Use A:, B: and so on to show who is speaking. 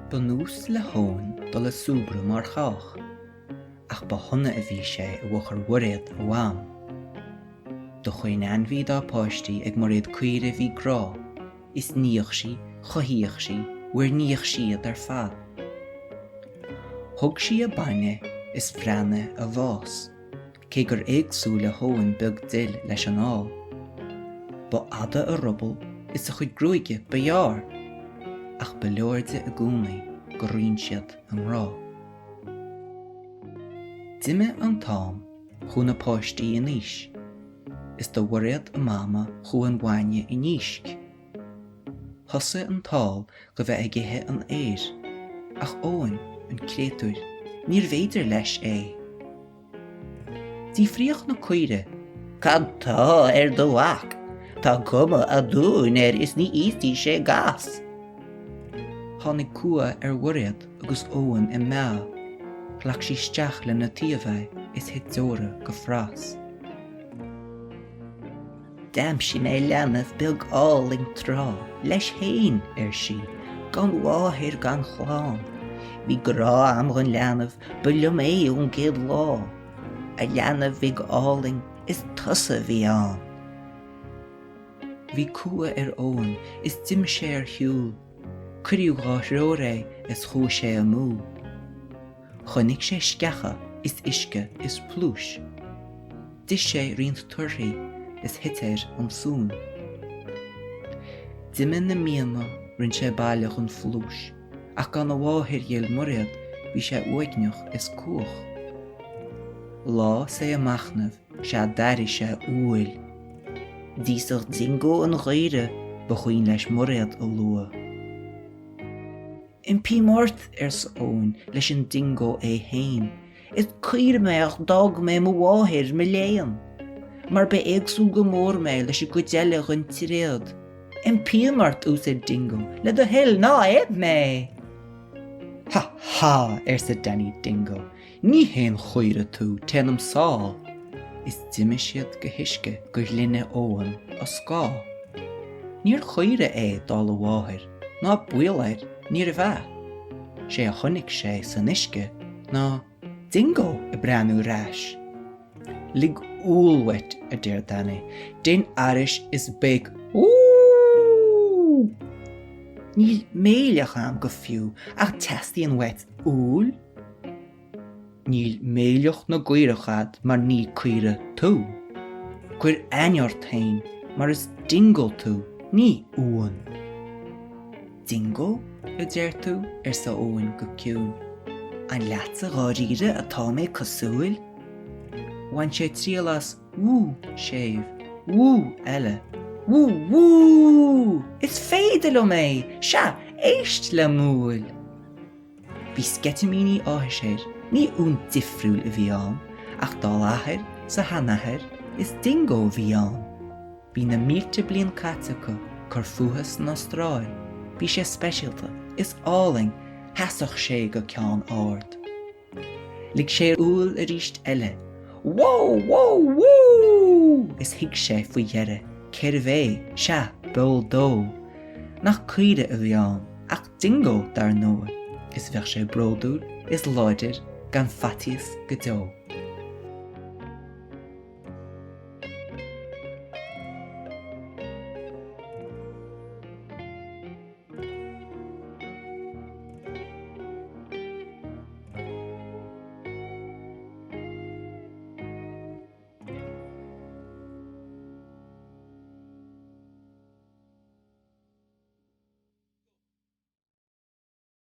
A: Ba nós le hEoin dul a súgradh mar chách, ach ba shona a bhí sé i bhfochair Mhuiréad, a mham. Do chaon ainmhí dá páistí ag Muiréad caoire bhí grá, is níodh sí, chothaíodh sí, mhuirníodh sí iad ar fad. Thug sí a bainne is bhreathnaigh a bhfás. Cé gur éagsúil le hEoin beag dil leis an ál. Ba fhada a ruball is a chuid gruaige ba ghearr, ach ba leor di i gcónaí gur roinn siad a ngrá. D'imigh an t-am, chuaigh na páistí in aois, is do Mhuiréad a mama chuaigh an bhainne i ndísc. Thosaigh an t-ál go bheith ag ithe an fhéir, ach Eoin, an créatúr, níorbh fhéidir leis é. D'fhiafraíodh na caoire, Cad tá ar do mhac? Tá cuma aduain air is ní íosfaidh sé gas. Tháinig cumha ar Mhuiréad agus Eoin i meá. Ghlac sí isteach lena taobh é is thit deora go fras. D'aimsigh mé leanbh beag álainn tráth, leis féin, ar sí, gan mháthair gan chlann. Bhí grá a'm dhon leanbh, ba liom é ón gcéad lá. A leanbh bhig álainn, is tusa a bhí ann. Bhí cumha ar Eoin is d'imigh sé ar shiúl. Cuireadh dhá threoir é is chuaigh sé amú. Chonaic sé sceacha is uisce is pluais. D'ith sé roinnt torthaí is thit air an suan. D'imigh na míonna, rinne sé baile dhon phluais, ach gan a mháthair dhil Muiréad bhí sé uaigneach is cumhach. Lá 's é ag machnamh sea d'airigh sé uaill. D'íosfadh dingó an ghaothraidh ba chuimhin leis Muiréad a lua. Impím ort, arsa Eoin leis an dingó é féin, is caora mé ach d'fhág mé mo mháthair, mo léan. Mar ba éagsúil go mór mé leis an gcuid eile den tréad. Impím ort, uasail dingó, le do thoil, ná ith mé! Ha, ha, arsa Danny Dingo, Ní haon chaora tú, téanam sall! Is d'imigh siad go huisce go ghlinne Eoin a scáth. Níor chaora é, dála a mháthair, ná baol air, níorbh ea. 'Sé a chonaic sé san uisce ná dingó ag breathnú ar ais. Lig úll uait, a deir Danny, déan aithris is béic Wúúúú! Níl méileach a'm go fiú ach teastaíonn uait úll? Níl méileach na gcaorach a'd mar ní caora tú. Cuir aithne ort féin mar is dingó tú, ní uan. Dingó, a deir tú? arsa Eoin go ciúin. An leatsa dháiríre atá mé cosúil? Bhain sé triail as wú séimh, wú eile, wú wú! Is féidir liom é! Sea, éist le m'uaill! Bhí sceitimíní áthais air, ní uan difriúil a bhí ann, ach dála a athair 's a sheanathair, is dingó a bhí ann. Bhí na mílte bliain caite acu cur fúthu san Astráil, bhí sé speisialta, is álainn, sheasfadh sé go ceann ard. Lig sé uaill arís eile, Wó! Wó! Wú! Is thuig sé faoi dheireadh cérbh é, sea, b'eol dó, nach caora a bhí ann, ach dingó, dar ndóigh, is bheadh sé bródúil is láidir gan faitíos go deo.